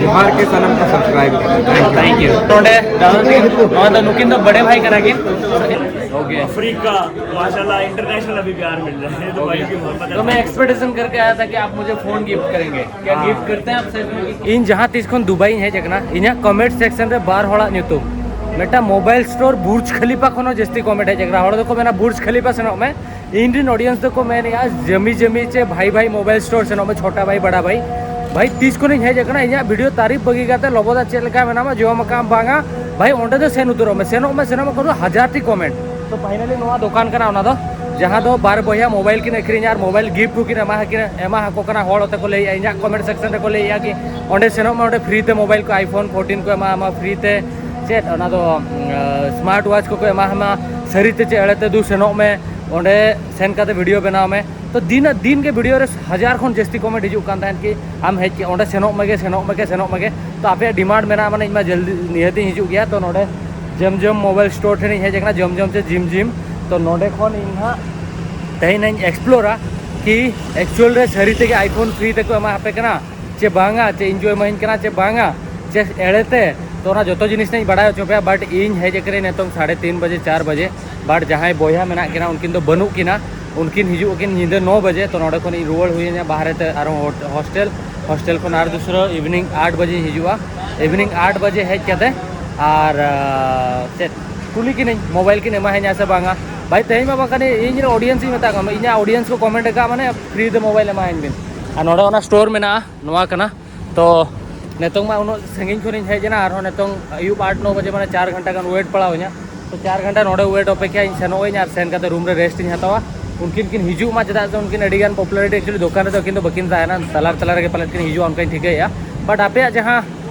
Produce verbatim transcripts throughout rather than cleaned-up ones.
ᱡᱚᱦᱟᱨ ᱜᱮ ᱥᱟᱱᱟᱢ ᱠᱚ ᱥᱟᱵᱥᱠᱨᱟᱭᱤᱵ ᱠᱟᱛᱮ᱾ Thank you. ᱱᱚᱰᱮ ᱫᱟᱫᱟ ᱛᱟᱹᱠᱤᱱ, ᱱᱚᱣᱟ ᱫᱚ ᱱᱩᱠᱤᱱ ᱫᱚ ᱵᱟᱲᱮ ᱵᱷᱟᱭ ᱠᱟᱱᱟ ᱠᱤᱱ᱾ Okay. अफ्रीका, माशाल्लाह, इंटरनेशनल अभी प्यार मिल रहा है, तो भाई की मोहब्बत है। तो मैं एक्सपेक्टेशन करके आया था कि आप मुझे फोन गिफ्ट करेंगे। क्या गिफ्ट करते हैं आप सर? ᱤᱧ ᱡᱟᱦᱟᱸ ᱛᱤᱥ ᱠᱷᱚᱱ ᱫᱩᱵᱟᱭ ᱤᱧ ᱦᱮᱡ ᱟᱠᱟᱱᱟ, ᱤᱧᱟᱹᱜ ᱠᱚᱢᱮᱱᱴ ᱥᱮᱠᱥᱚᱱ ᱨᱮ ᱵᱟᱨ ᱦᱚᱲᱟᱜ ᱧᱩᱛᱩᱢ, ᱢᱤᱫᱴᱟᱝ ᱢᱳᱵᱟᱭᱤᱞ ᱥᱴᱳᱨ ᱵᱩᱨᱡᱽ ᱠᱷᱟᱞᱤᱯᱟ ᱠᱷᱚᱱ ᱦᱚᱸ ᱡᱟᱹᱥᱛᱤ ᱠᱚᱢᱮᱱᱴ ᱦᱮᱡ ᱟᱠᱟᱱᱟ᱾ ᱦᱚᱲ ᱫᱚᱠᱚ ᱢᱮᱱᱟ ᱵᱩᱨᱡᱽ ᱠᱷᱟᱞᱤᱯᱟ ᱥᱮᱱᱚᱜ ᱢᱮ, ᱤᱧ ᱨᱮᱱ ᱚᱰᱤᱭᱮᱱᱥ ᱫᱚᱠᱚ ᱢᱮᱱᱮᱜᱼᱟ ᱡᱟᱹᱢᱤ ᱡᱟᱹᱢᱤ ᱪᱮ ᱵᱷᱟᱭ ᱵᱷᱟᱭ ᱢᱳᱵᱟᱭᱤᱞ ᱥᱴᱳᱨ ᱥᱮᱱᱚᱜ ᱢᱮ, ᱪᱷᱳᱴᱟ ᱵᱷᱟᱭ ᱵᱟᱲᱟ ᱵᱷᱟᱭ᱾ ᱵᱷᱟᱭ, ᱛᱤᱥ ᱠᱷᱚᱱᱤᱧ ᱦᱮᱡ ᱟᱠᱟᱱᱟ, ᱤᱧᱟᱹᱜ ᱵᱷᱤᱰᱤᱭᱳ ᱛᱟᱹᱨᱤᱯ ᱵᱟᱹᱜᱤ ᱠᱟᱛᱮ ᱞᱚᱵᱚᱫᱟ ᱪᱮᱫ ᱞᱮᱠᱟ ᱢᱮᱱᱟᱢᱟ, ᱡᱚᱢ ᱟᱠᱟᱢ ᱵᱟᱝᱟ, ᱵᱷᱟᱭ ᱚᱸᱰᱮ ᱫᱚ ᱥᱮᱱ ᱩᱛᱟᱹᱨᱚᱜ ᱢᱮ, ᱥᱮᱱᱚᱜ ᱢᱮ, ᱥᱮᱱᱚᱜ ᱢᱮ, ᱠᱚᱫᱚ ᱦᱟᱡᱟᱨ ᱴᱤ ᱠᱚᱢᱮᱱᱴ᱾ ᱛᱚ ᱯᱷᱟᱭᱱᱟᱞᱤ ᱱᱚᱣᱟ ᱫᱚᱠᱟᱱ ᱠᱟᱱᱟ, ᱚᱱᱟ ᱫᱚ ᱡᱟᱦᱟᱸ ᱫᱚ ᱵᱟᱨ ᱵᱚᱭᱦᱟ ᱢᱳᱵᱟᱭᱤᱞ ᱠᱤᱱ ᱟᱹᱠᱷᱨᱤᱧᱟ ᱟᱨ ᱢᱳᱵᱟᱭᱤᱞ ᱜᱤᱯᱷᱴ ᱦᱚᱸᱠᱤᱱ ᱮᱢᱟ ᱟᱹᱠᱤᱱᱟ, ᱮᱢᱟ ᱟᱠᱚ ᱠᱟᱱᱟ᱾ ᱦᱚᱲ ᱦᱚᱸᱛᱮ ᱠᱚ ᱞᱟᱹᱭᱮᱜᱼᱟ, ᱤᱧᱟᱹᱜ ᱠᱚᱢᱮᱱᱴ ᱥᱮᱠᱥᱚᱱ ᱨᱮᱠᱚ ᱞᱟᱹᱭᱮᱜᱼᱟ ᱠᱤ ᱚᱸᱰᱮ ᱥᱮᱱᱚᱜ ᱢᱮ, ᱚᱸᱰᱮ ᱯᱷᱨᱤ ᱛᱮ ᱢᱳᱵᱟᱭᱤᱞ ᱠᱚ, iPhone fourteen ᱠᱚ ᱮᱢᱟᱢᱟ ᱯᱷᱨᱤ ᱛᱮ, ᱪᱮᱫ ᱚᱱᱟ ᱫᱚ ᱥᱢᱟᱨᱴ ᱣᱟᱪ ᱠᱚᱠᱚ ᱮᱢᱟᱢᱟ᱾ ᱥᱟᱹᱨᱤ ᱛᱮ ᱪᱮ ᱮᱲᱮ ᱛᱮ ᱫᱩ, ᱥᱮᱱᱚᱜ ᱢᱮ, ᱚᱸᱰᱮ ᱥᱮᱱ ᱠᱟᱛᱮ ᱵᱷᱤᱰᱤᱭᱳ ᱵᱮᱱᱟᱣ ᱢᱮ᱾ ᱛᱚ ᱫᱤᱱ ᱫᱤᱱ ᱜᱮ ᱵᱷᱤᱰᱤᱭᱳ ᱨᱮ ᱦᱟᱡᱟᱨ ᱠᱷᱚᱱ ᱡᱟᱹᱥᱛᱤ ᱠᱚᱢᱮᱱᱴ ᱦᱤᱡᱩᱜ ᱠᱟᱱ ᱛᱟᱦᱮᱸᱫ ᱠᱤ ᱟᱢ ᱦᱮᱡ ᱠᱮ ᱚᱸᱰᱮ ᱥᱮᱱᱚᱜ ᱢᱮᱜᱮ, ᱥᱮᱱᱚᱜ ᱢᱮᱜᱮ, ᱥᱮᱱᱚᱜ ᱢᱮᱜᱮ᱾ ᱛᱚ ᱟᱯᱮᱭᱟᱜ ᱰᱤᱢᱟᱱᱰ ᱢᱮᱱᱟᱜᱼᱟ ᱢᱟᱱᱮ ᱤᱧ ᱢᱟ ᱡᱚᱞᱫᱤ ᱱᱤᱦᱟᱹᱛᱤᱧ ᱦᱤᱡᱩᱜ ᱜᱮᱭᱟ᱾ ᱛᱚ ᱱᱚᱰᱮ ᱡᱚᱢ ᱡᱚᱢ ᱢᱳᱵᱟᱭᱤᱞ ᱥᱴᱳᱨ ᱴᱷᱮᱱᱤᱧ ᱦᱮᱡ ᱟᱠᱟᱱᱟ, ᱡᱚᱢ ᱡᱚᱢ ᱪᱮ ᱡᱤᱢ ᱡᱤᱢ᱾ ᱛᱚ ᱱᱚᱰᱮ ᱠᱷᱚᱱ ᱤᱧ ᱦᱟᱸᱜ ᱛᱮᱦᱮᱧ ᱤᱧ ᱮᱠᱥᱯᱞᱳᱨᱟ ᱠᱤ ᱮᱠᱪᱩᱭᱮᱞ ᱨᱮ ᱥᱟᱹᱨᱤ ᱛᱮᱜᱮ iPhone ᱯᱷᱨᱤ ᱛᱮᱠᱚ ᱮᱢᱟ ᱟᱯᱮ ᱠᱟᱱᱟ ᱪᱮ ᱵᱟᱝᱟ, ᱪᱮ ᱤᱧ ᱠᱚ ᱮᱢᱟᱹᱧ ᱠᱟᱱᱟ ᱪᱮ ᱵᱟᱝᱟ, ᱪᱮ ᱮᱲᱮᱛᱮ᱾ ᱛᱚ ᱚᱱᱟ ᱡᱚᱛᱚ ᱡᱤᱱᱤᱥ ᱤᱧ ᱵᱟᱲᱟᱭ ᱦᱚᱪᱚ ᱯᱮᱭᱟ᱾ ᱵᱟᱴ ᱤᱧ ᱦᱮᱡ ᱟᱠᱟᱱᱟᱹᱧ ᱱᱤᱛᱚᱝ ᱥᱟᱲᱮ ᱛᱤᱱ ᱵᱟᱡᱮ, ᱪᱟᱨ ᱵᱟᱡᱮ᱾ ᱵᱟᱴ ᱡᱟᱦᱟᱸᱭ ᱵᱚᱭᱦᱟ ᱢᱮᱱᱟᱜ ᱠᱤᱱᱟ ᱩᱱᱠᱤᱱ ᱫᱚ ᱵᱟᱹᱱᱩᱜ ᱠᱤᱱᱟ, ᱩᱱᱠᱤᱱ ᱦᱤᱡᱩᱜ ᱟᱹᱠᱤᱱ ᱧᱤᱫᱟᱹ ᱱᱚ ᱵᱟᱡᱮ᱾ ᱛᱚ ᱱᱚᱰᱮ ᱠᱷᱚᱱ ᱤᱧ ᱨᱩᱣᱟᱹᱲ ᱦᱩᱭᱟᱹᱧᱟ ᱵᱟᱦᱨᱮ ᱛᱮ ᱟᱨᱦᱚᱸ ᱦᱳ-, ᱦᱳᱥᱴᱮᱞ, ᱦᱳᱥᱴᱮᱞ ᱠᱷᱚᱱ ᱟᱨ ᱫᱩᱥᱨᱟᱹ ᱤᱵᱷᱤᱱᱤᱝ ᱟᱴ ᱵᱟᱡᱮᱧ ᱦᱤᱡᱩᱜᱼᱟ᱾ ᱤᱵᱷᱤᱱᱤᱝ ᱟᱴ ᱵᱟᱡᱮ ᱦᱮᱡ ᱠᱟᱛᱮ ᱟᱨ, ᱟᱨ ᱪᱮᱫ ᱠᱩᱞᱤ ᱠᱤᱱᱟᱹᱧ ᱢᱳᱵᱟᱭᱤᱞ ᱠᱤᱱ ᱮᱢᱟᱦᱟᱹᱧᱟ ᱥᱮ ᱵᱟᱝᱟ᱾ ᱵᱷᱟᱭ ᱛᱮᱦᱮᱧ ᱢᱟ ᱵᱟᱝᱠᱷᱟᱱ ᱤᱧ ᱨᱮᱱ ᱚᱰᱤᱭᱮᱱᱥ ᱤᱧ ᱢᱮᱛᱟᱜ ᱠᱚᱣᱟ, ᱤᱧᱟᱹᱜ ᱚᱰᱤᱭᱮᱱᱥ ᱠᱚ ᱠᱚᱢᱮᱱᱴ ᱟᱠᱟᱫ ᱢᱟᱱᱮ ᱯᱷᱨᱤ ᱛᱮ ᱢᱳᱵᱟᱭᱤᱞ ᱮᱢᱟᱦᱟᱹᱧ ᱵᱤᱱ᱾ ᱟᱨ ᱱᱚᱰᱮ ᱚᱱᱟ ᱥᱴᱳᱨ ᱢᱮᱱᱟᱜᱼᱟ, ᱱᱚᱣᱟ ᱠᱟᱱᱟ᱾ ᱛᱚ ᱱᱤᱛᱚᱝ ᱢᱟ ᱩᱱᱟᱹᱜ ᱥᱟᱺᱜᱤᱧ ᱠᱷᱚᱱᱤᱧ ᱦᱮᱡ ᱮᱱᱟ, ᱟᱨᱦᱚᱸ ᱱᱤᱛᱚᱝ ᱟᱹᱭᱩᱵ ᱟᱴ ᱱᱚ ᱵᱟᱡᱮ, ᱢᱟᱱᱮ ᱪᱟᱨ ᱜᱷᱚᱱᱴᱟ ᱜᱟᱱ ᱣᱮᱴ ᱯᱟᱲᱟᱣ ᱤᱧᱟ᱾ ᱛᱚ ᱪᱟᱨ ᱜᱷᱚᱱᱴᱟ ᱱᱚᱰᱮ ᱣᱮᱴ ᱚᱯᱮᱠᱷᱟ ᱤᱧ ᱥᱮᱱᱚᱜ ᱟᱹᱧ ᱟᱨ ᱥᱮᱱ ᱠᱟᱛᱮ ᱨᱩᱢ ᱨᱮ ᱨᱮᱥᱴ ᱤᱧ ᱦᱟᱛᱟᱣᱟ᱾ ᱩᱱᱠᱤᱱ ᱠᱤᱱ ᱦᱤᱡᱩᱜ ᱢᱟ, ᱪᱮᱫᱟᱜ ᱥᱮ ᱩᱱᱠᱤᱱ ᱟᱹᱰᱤ ᱜᱟᱱ ᱯᱚᱯᱩᱞᱟᱨᱤᱴᱤ ᱮᱠᱪᱩᱭᱮᱞᱤ ᱫᱚᱠᱟᱱ ᱨᱮᱫᱚ ᱟᱹᱠᱤᱱ ᱫᱚ ᱵᱟᱹᱠᱤᱱ ᱛᱟᱦᱮᱱᱟ, ᱛᱟᱞᱟ ᱛᱟᱞᱟ ᱨᱮᱜᱮ ᱯᱟᱞᱮᱫ ᱠᱤᱱ ᱦᱤᱡᱩᱜᱼᱟ, ᱚᱱᱠᱟᱧ ᱴᱷᱤᱠᱟᱹᱭᱮᱫᱼᱟ᱾ ᱵᱟᱴ ᱟᱯᱮᱭᱟᱜ ᱡᱟᱦᱟᱸ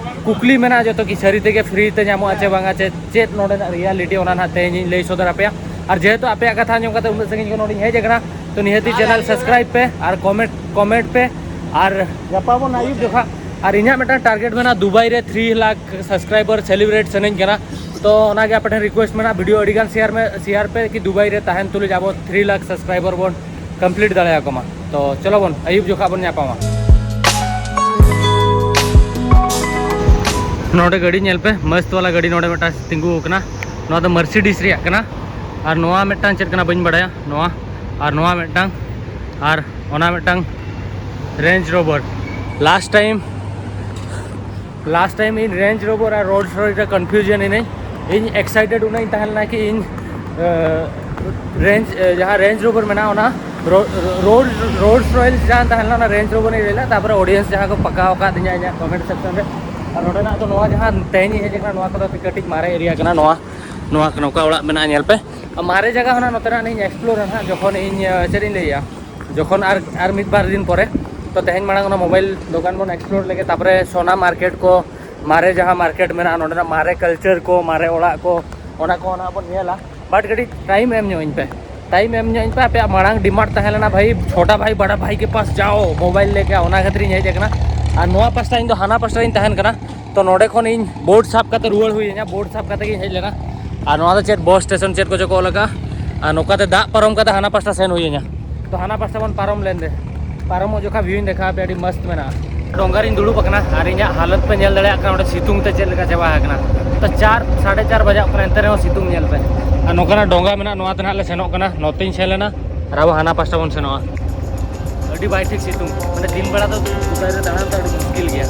ᱠᱩᱠᱞᱤ ᱢᱮᱱᱟᱜᱼᱟ ᱡᱚᱛᱚ ᱠᱤ ᱥᱟᱹᱨᱤ ᱛᱮᱜᱮ ᱯᱷᱨᱤ ᱛᱮ ᱧᱟᱢᱚᱜᱼᱟ ᱪᱮ ᱵᱟᱝᱟ, ᱪᱮ ᱪᱮᱫ ᱱᱚᱰᱮᱱᱟᱜ ᱨᱤᱭᱟᱞᱤᱴᱤ, ᱚᱱᱟ ᱱᱟᱦᱟᱜ ᱛᱮᱦᱮᱧ ᱤᱧ ᱞᱟᱹᱭ ᱥᱚᱫᱚᱨ ᱟᱯᱮᱭᱟ᱾ ᱟᱨ ᱡᱮᱦᱮᱛᱩ ᱟᱯᱮᱭᱟᱜ ᱠᱟᱛᱷᱟ ᱟᱸᱡᱚᱢ ᱠᱟᱛᱮ ᱩᱱᱟᱹᱜ ᱥᱟᱺᱜᱤᱧ ᱠᱷᱚᱱ ᱱᱚᱰᱮᱧ ᱦᱮᱡ ᱟᱠᱟᱱᱟ, ᱛᱚ ᱱᱤᱦᱟᱹᱛᱤ ᱪᱮᱱᱮᱞ ᱥᱟᱵᱥᱠᱨᱟᱭᱤᱵ ᱯᱮ ᱟᱨ ᱠᱚᱢᱮᱱᱴ, ᱠᱚᱢᱮᱱᱴ ᱯᱮ᱾ ᱟᱨ ᱧᱟᱯᱟᱢ ᱵᱚᱱ ᱟᱹᱭᱩᱵ ᱡᱚᱠᱷᱟ᱾ ᱟᱨ ᱤᱧᱟᱹᱜ ᱢᱤᱫᱴᱟᱝ ᱴᱟᱨᱜᱮᱴ ᱢᱮᱱᱟᱜᱼᱟ, ᱫᱩᱵᱟᱭ ᱨᱮ ᱛᱷᱨᱤ ᱞᱟᱠᱷ ᱥᱟᱵᱥᱠᱨᱟᱭᱵᱟᱨ ᱥᱮᱞᱤᱵᱨᱮᱴ ᱥᱟᱱᱟᱧ ᱠᱟᱱᱟ᱾ ᱛᱚ ᱚᱱᱟᱜᱮ ᱟᱯᱮ ᱴᱷᱮᱱ ᱨᱤᱠᱩᱭᱮᱥᱴ ᱢᱮᱱᱟᱜᱼᱟ, ᱵᱷᱤᱰᱤᱭᱳ ᱟᱹᱰᱤ ᱜᱟᱱ ᱥᱮᱭᱟᱨ ᱢᱮ, ᱥᱮᱭᱟᱨ ᱯᱮ ᱠᱤ ᱫᱩᱵᱟᱭ ᱨᱮ ᱛᱟᱦᱮᱱ ᱛᱩᱞᱩᱡ ᱟᱵᱚ ᱛᱷᱨᱤ ᱞᱟᱠᱷ ᱥᱟᱵᱥᱠᱨᱟᱭᱵᱟᱨ ᱵᱚᱱ ᱠᱚᱢᱯᱞᱤᱴ ᱫᱟᱲᱮᱭᱟᱠᱚ ᱢᱟ᱾ ᱛᱚ ᱪᱚᱞᱚ ᱵᱚᱱ ᱟᱹᱭᱩᱵ ᱡᱚᱠᱷᱟ ᱵᱚᱱ ᱧᱟᱯᱟᱢᱟ᱾ ᱱᱚᱰᱮ ᱜᱟᱹᱰᱤ ᱧᱮᱞ ᱯᱮ, ᱢᱚᱥᱛ ᱣᱟᱞᱟ ᱜᱟᱹᱰᱤ ᱱᱚᱰᱮ ᱢᱤᱫᱴᱟᱝ ᱛᱤᱸᱜᱩ ᱟᱠᱟᱱᱟ᱾ ᱱᱚᱣᱟ ᱫᱚ ᱢᱟᱨᱥᱤᱰᱤᱥ ᱨᱮᱭᱟᱜ ᱠᱟᱱᱟ᱾ ᱟᱨ ᱱᱚᱣᱟ ᱢᱤᱫᱴᱟᱝ ᱪᱮᱫ ᱠᱟᱱᱟ ᱵᱟᱹᱧ ᱵᱟᱲᱟᱭᱟ, ᱱᱚᱣᱟ ᱟᱨ ᱱᱚᱣᱟ ᱢᱤᱫᱴᱟᱝ, ᱟᱨ ᱚᱱᱟ ᱢᱤᱫᱴᱟᱝ ᱨᱮᱧᱡᱽ ᱨᱳᱵᱷᱟᱨ᱾ ᱞᱟᱥᱴ ᱴᱟᱭᱤᱢ, ᱞᱟᱥᱴ ᱴᱟᱭᱤᱢ ᱤᱧ ᱨᱮᱧᱡᱽ ᱨᱳᱵᱷᱟᱨ ᱟᱨ ᱨᱳᱞᱥ ᱨᱚᱭᱥ ᱨᱮ ᱠᱚᱱᱯᱷᱤᱭᱩᱡᱚᱱ ᱤᱱᱟᱹᱧ᱾ ᱤᱧ ᱮᱠᱥᱟᱭᱴᱮᱰ ᱩᱱᱟᱹᱜ ᱤᱧ ᱛᱟᱦᱮᱸ ᱞᱮᱱᱟ ᱠᱤ ᱤᱧ ᱨᱮᱧᱡᱽ, ᱡᱟᱦᱟᱸ ᱨᱮᱧᱡᱽ ᱨᱳᱵᱷᱟᱨ ᱢᱮᱱᱟᱜᱼᱟ, ᱚᱱᱟ ᱨᱳᱞᱥ ᱨᱚᱭᱥ ᱡᱟᱦᱟᱸ ᱛᱟᱦᱮᱸ ᱞᱮᱱᱟ, ᱚᱱᱟ ᱨᱮᱧᱡᱽ ᱨᱳᱵᱷᱟᱨ ᱤᱧ ᱞᱟᱹᱭ ᱞᱮᱫ᱾ ᱛᱟᱨᱯᱚᱨᱮ ᱚᱰᱤᱭᱮᱱᱥ ᱡᱟᱦᱟᱸ ᱠᱚ ᱯᱟᱠᱟᱣ ᱟᱠᱟᱫᱤᱧᱟ ᱤᱧᱟᱹᱜ ᱠᱚᱢᱮᱱᱴ ᱥᱮᱠᱥᱚᱱ ᱨᱮ, ᱟᱨ ᱱᱚᱰᱮᱱᱟᱜ ᱫᱚ ᱱᱚᱣᱟ ᱡᱟᱦᱟᱸ ᱛᱮᱦᱮᱧ ᱤᱧ ᱦᱮᱡ ᱟᱠᱟᱱᱟ, ᱱᱚᱣᱟ ᱠᱚᱫᱚ ᱠᱟᱹᱴᱤᱡ ᱢᱟᱨᱮ ᱮᱨᱤᱭᱟ ᱠᱟᱱᱟ᱾ ᱱᱚᱣᱟ, ᱱᱚᱣᱟ ᱱᱚᱝᱠᱟ ᱚᱲᱟᱜ ᱢᱮᱱᱟᱜᱼᱟ, ᱧᱮᱞ ᱯᱮ᱾ ᱢᱟᱨᱮ ᱡᱟᱭᱜᱟ ᱦᱚᱸ ᱱᱚᱛᱮᱱᱟᱜ ᱤᱧ ᱮᱠᱥᱯᱞᱳᱨᱟ ᱱᱟᱦᱟᱜ, ᱡᱚᱠᱷᱚᱱ ᱤᱧ, ᱪᱮᱫ ᱤᱧ ᱞᱟᱹᱭᱟ, ᱡᱚᱠᱷᱚᱱ ᱟᱨ, ᱟᱨ ᱢᱤᱫ ᱵᱟᱨ ᱫᱤᱱ ᱯᱚᱨᱮ᱾ ᱛᱚ, ᱛᱮᱦᱮᱧ ᱢᱟᱲᱟᱝ ᱚᱱᱟ ᱢᱳᱵᱟᱭᱤᱞ ᱫᱚᱠᱟᱱ ᱵᱚᱱ ᱮᱠᱥᱯᱞᱳᱨ ᱞᱮᱜᱮ, ᱛᱟᱨᱯᱚᱨᱮ ᱥᱳᱱᱟ ᱢᱟᱨᱠᱮᱴ ᱠᱚ, ᱢᱟᱨᱮ ᱡᱟᱦᱟᱸ ᱢᱟᱨᱠᱮᱴ ᱢᱮᱱᱟᱜᱼᱟ, ᱱᱚᱰᱮᱱᱟᱜ ᱢᱟᱨᱮ ᱠᱟᱞᱪᱟᱨ ᱠᱚ, ᱢᱟᱨᱮ ᱚᱲᱟᱜ ᱠᱚ, ᱚᱱᱟ ᱠᱚ ᱱᱟᱦᱟᱜ ᱵᱚᱱ ᱧᱮᱞᱟ᱾ ᱵᱟᱴ ᱠᱟᱹᱴᱤᱡ ᱴᱟᱭᱤᱢ ᱮᱢ ᱧᱚᱜ ᱟᱹᱧ ᱯᱮ, ᱴᱟᱭᱤᱢ ᱮᱢ ᱧᱚᱜ ᱟᱹᱧ ᱯᱮ᱾ ᱟᱯᱮᱭᱟᱜ ᱢᱟᱲᱟᱝ ᱰᱤᱢᱟᱱᱰ ᱛᱟᱦᱮᱸ ᱞᱮᱱᱟ, "ᱵᱷᱟᱭ, ᱪᱷᱳᱴᱟ ᱵᱷᱟᱭ ᱵᱟᱲᱟ ᱵᱷᱟᱭ ᱠᱮ ᱯᱟᱥ ᱡᱟᱣ, ᱢᱳᱵᱟᱭᱤᱞ ᱞᱮᱠᱮ ᱟᱣ", ᱚᱱᱟ ᱠᱷᱟᱹᱛᱤᱨ ᱤᱧ ᱦᱮᱡ ᱟᱠᱟᱱᱟ᱾ ᱟᱨ ᱱᱚᱣᱟ ᱯᱟᱥᱴᱟ ᱤᱧ ᱫᱚ ᱦᱟᱱᱟ ᱯᱟᱥᱴᱟ ᱨᱤᱧ ᱛᱟᱦᱮᱱ ᱠᱟᱱᱟ᱾ ᱛᱚ, ᱱᱚᱰᱮ ᱠᱷᱚᱱ ᱤᱧ ᱵᱳᱴ ᱥᱟᱵ ᱠᱟᱛᱮ ᱨᱩᱣᱟᱹᱲ ᱦᱩᱭ ᱤᱧᱟ, ᱵᱳᱴ ᱥᱟᱵ ᱠᱟᱛᱮ ᱜᱤᱧ ᱦᱮᱡ ᱞᱮᱱᱟ᱾ ᱟᱨ ᱱᱚᱣᱟ ᱫᱚ ᱪᱮᱫ ᱵᱚᱥ ᱥᱴᱮᱥᱚᱱ ᱪᱮᱫ ᱠᱚᱪᱚ ᱠᱚ ᱚᱞ ᱟᱠᱟᱫᱼᱟ, ᱟᱨ ᱱᱚᱝᱠᱟᱛᱮ ᱫᱟᱜ ᱯᱟᱨᱚᱢ ᱠᱟᱛᱮ ᱦᱟᱱᱟ ᱯᱟᱥᱴᱟ ᱥᱮᱱ ᱦᱩᱭ ᱤᱧᱟ᱾ ᱛᱚ, ᱦᱟᱱᱟ ᱯᱟᱥᱴᱟ ᱵᱚᱱ ᱯᱟᱨᱚᱢ ᱞᱮᱱ ᱨᱮ, ᱯᱟᱨᱚᱢᱚᱜ ᱡᱚᱠᱷᱟ ᱵᱷᱤᱭᱩᱧ ᱫᱮᱠᱷᱟᱣ ᱟᱯᱮᱭᱟ, ᱟᱹᱰᱤ ᱢᱚᱥᱛ ᱢᱮᱱᱟᱜᱼᱟ᱾ ᱰᱚᱸᱜᱟ ᱨᱤᱧ ᱫᱩᱲᱩᱵ ᱟᱠᱟᱱᱟ ᱟᱨ ᱤᱧᱟᱹᱜ ᱦᱟᱞᱚᱛ ᱯᱮ ᱧᱮᱞ ᱫᱟᱲᱮᱭᱟᱜ ᱠᱟᱱᱟ, ᱚᱸᱰᱮ ᱥᱤᱛᱩᱝ ᱛᱮ ᱪᱮᱫ ᱞᱮᱠᱟ ᱪᱟᱵᱟ ᱟᱠᱟᱱᱟ᱾ ᱛᱚ, ᱪᱟᱨ, ᱥᱟᱲᱮ ᱪᱟᱨ ᱵᱟᱡᱟᱜ ᱠᱟᱱᱟ, ᱮᱱᱛᱮ ᱨᱮᱦᱚᱸ ᱥᱤᱛᱩᱝ ᱧᱮᱞ ᱯᱮ᱾ ᱟᱨ ᱱᱚᱝᱠᱟᱱᱟᱜ ᱰᱚᱸᱜᱟ ᱢᱮᱱᱟᱜᱼᱟ, ᱱᱚᱣᱟ ᱛᱮ ᱱᱟᱦᱟᱜ ᱞᱮ ᱥᱮᱱᱚᱜ ᱠᱟᱱᱟ᱾ ᱱᱚᱛᱮᱧ ᱥᱮᱱ ᱞᱮᱱᱟ ᱟᱨ ᱟᱵᱚ ᱦᱟᱱᱟ ᱯᱟᱥᱴᱟ ᱵᱚᱱ ᱥᱮᱱᱚᱜᱼᱟ᱾ ᱟᱹᱰᱤ ᱵᱟᱭ ᱴᱷᱤᱠ ᱥᱤᱛᱩᱝ, ᱢᱟᱱᱮ, ᱫᱤᱱ ᱵᱮᱲᱟ ᱫᱚ ᱫᱩᱵᱟᱭ ᱨᱮ ᱫᱟᱬᱟᱱ ᱫᱚ ᱟᱹᱰᱤ ᱢᱩᱥᱠᱤᱞ ᱜᱮᱭᱟ᱾